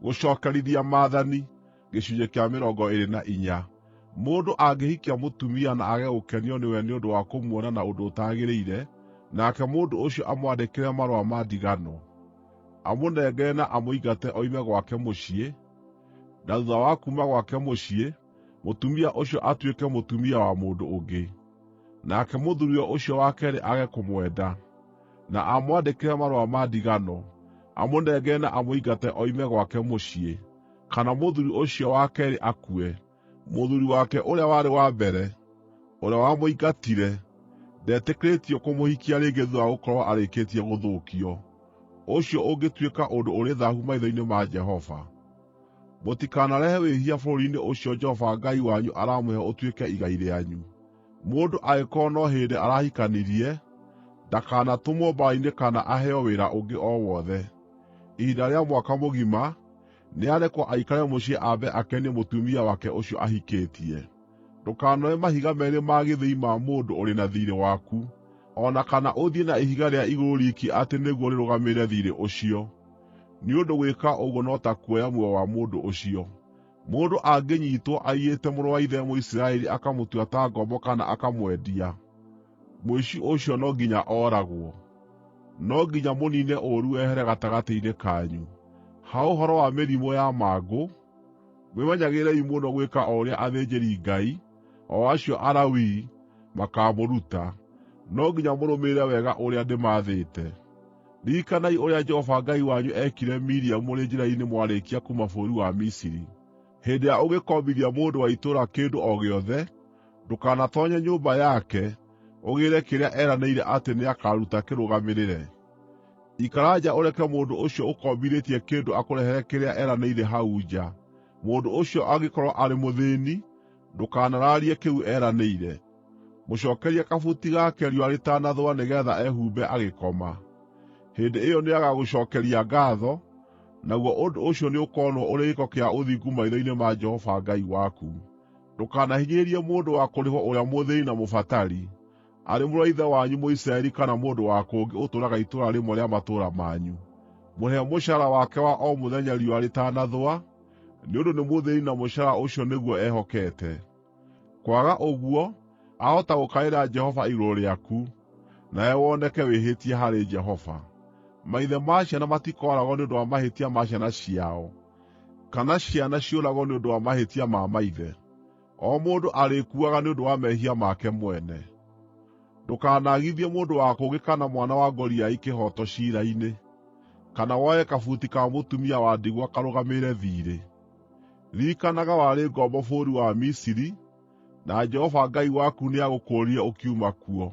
Gũcookerithia Maathani Mũndũ angĩhikia mũtumia na aage gũkenio nĩwe nĩ ũndũ wa kũmuona na ũndũ ũtagĩrĩire, nake mũndũ ũcio amwandĩkĩre marũa ma ndigano, amũnengere na amũingate oime gwake mũciĩ, na thuutha wa kuuma gwake mũciĩ, mũtumia ũcio atuĩke mũtumia wa mũndũ ũngĩ, nake mũthuuriwe ũcio wa keerĩ aage kũmwenda, na amwandĩkĩre marũa ma ndigano, amũnengere na amũingate oime gwake mũciĩ, kana mũthuuri ũcio wa keerĩ akue, mũthuuri wake ũrĩa warĩ wa mbere, ũrĩa wamũingatire, ndetĩkĩrĩtio kũmũhikia rĩngĩ thuutha wa gũkorwo arĩkĩtie gũthũkio. Ũcio ũngĩtuĩka ũndũ ũrĩ thaahu maitho-inĩ ma Jehova. Mũtikanarehe wĩhia bũrũri-inĩ ũcio Jehova Ngai wanyu aramũhe ũtuĩke igai rĩanyu. Mũndũ angĩkorwo no hĩndĩ arahikanirie, ndakanatũmwo mbaara-inĩ kana aheo wĩra ũngĩ o wothe. Ihinda rĩa mwaka mũgima, nĩarekwo aikare mũciĩ ambe akenie mũtumia wake ũcio ahikĩtie. Ndũkanoe mahiga meerĩ ma gĩthĩi ma mũndũ ũrĩ na thiirĩ waku, o na kana ũthiĩ na ihiga rĩa igũrũ riiki atĩ nĩguo rĩrũgamĩrĩre thiirĩ ũcio, nĩ ũndũ gwĩka ũguo no ta kuoya muoyo wa mũndũ ũcio. Mũndũ angĩnyiitwo aiyĩte mũrũ wa ithe Mũisiraeli akamũtua ta ngombo kana akamwendia, mũici ũcio no nginya ooragwo. No nginya mũniine ũũru wehere gatagatĩ-inĩ kanyu. Ha ũhoro wa mĩrimũ ya mangũ, mwĩmenyagĩrĩrei mũno gwĩka o ũrĩa athĩnjĩri-Ngai, o acio Alawii, makaamũruta. No nginya mũrũmĩrĩre wega ũrĩa ndĩmathĩte. Ririkanai ũrĩa Jehova Ngai wanyu eekire Miriamu mũrĩ njĩra-inĩ mwarĩkia kuuma bũrũri wa Misiri. Hĩndĩ ĩrĩa ũngĩkombithia mũndũ wa itũũra kĩndũ o gĩothe, ndũkanatoonye nyũmba yake ũgĩĩre kĩrĩa eranĩire atĩ nĩakaruta kĩrũgamĩrĩre. Ikara nja ũreke mũndũ ũcio ũkombithĩtie kĩndũ akũrehere kĩrĩa eranĩire hau nja. Mũndũ ũcio angĩkorwo arĩ mũthĩĩni, ndũkanaraarie kĩu eranĩire. Mũcookerie kabuti gake riũa rĩtanathũa nĩgeetha ehumbe agĩkoma. Hĩndĩ ĩyo nĩagagũcookeria ngaatho, naguo ũndũ ũcio nĩũkonwo ũrĩ gĩĩko kĩa ũthingu maitho-inĩ ma Jehova Ngai waku. Ndũkanahinyĩrĩrie mũndũ wa kũrĩhwo ũrĩa mũthĩĩni na mũbatari, arĩ mũrũ wa ithe wanyu Mũisiraeli kana mũndũ wa kũngĩ ũtũũraga itũũra rĩmwe rĩa matũũra manyu. Mũrĩhe mũcaara wake wa o mũthenya riũa rĩtanathũa, nĩ ũndũ nĩ mũthĩĩni na mũcaara ũcio nĩguo ehokete. Kwaga ũguo, ahota gũkaĩra Jehova igũrũ rĩaku, nawe woneke wĩhĩtie harĩ Jehova. Maithe ma ciana matikooragwo nĩ ũndũ wa mahĩtia ma ciana ciao, kana ciana ciũragwo nĩ ũndũ wa mahĩtia ma maithe. O mũndũ arĩkuaga nĩ ũndũ wa mehia make mwene. Ndũkanaagithie mũndũ wa kũngĩ kana mwana wa ngoriai kĩhooto ciira-inĩ, kana woe kabuti ka mũtumia wa ndigwa karũgamĩrĩre thiirĩ. Ririkanaga warĩ ngombo bũrũri wa Misiri, na Jehova Ngai waku nĩagũkũũrire ũkiuma kuo.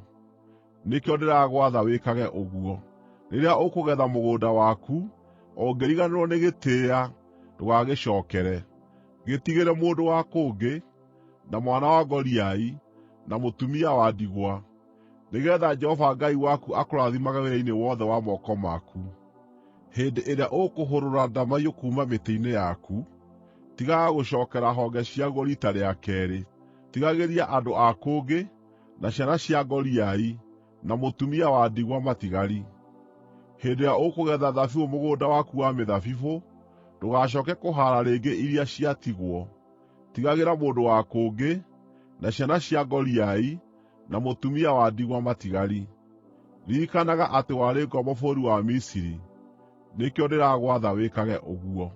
Nĩkĩo ndĩragwatha wĩkage ũguo. Rĩrĩa ũkũgetha mũgũnda waku, ũngĩriganĩrwo nĩ gĩtĩĩa, ndũgagĩcookere. Gĩtigĩre mũndũ wa kũngĩ, na mwana wa ngoriai, na mũtumia wa ndigwa, nĩgeetha Jehova Ngai waku akũrathimage wĩra-inĩ wothe wa moko maku. Hĩndĩ ĩrĩa ũkũhũrũra ndamaiyũ kuuma mĩtĩ-inĩ yaku, tigaga gũcookera honge ciaguo riita rĩa keerĩ. Tigagĩria andũ a kũngĩ, na ciana cia ngoriai, na mũtumia wa ndigwa matigari. Hĩndĩ ĩrĩa ũkũgetha thabibũ mũgũnda waku wa mĩthabibũ, ndũgacooke kũhaara rĩngĩ iria ciatigwo. Tigagĩra mũndũ wa kũngĩ, na ciana cia ngoriai, na mũtumia wa ndigwa matigari. Ririkanaga atĩ warĩ ngombo bũrũri wa Misiri, nĩkĩo ndĩragwatha wĩkage ũguo.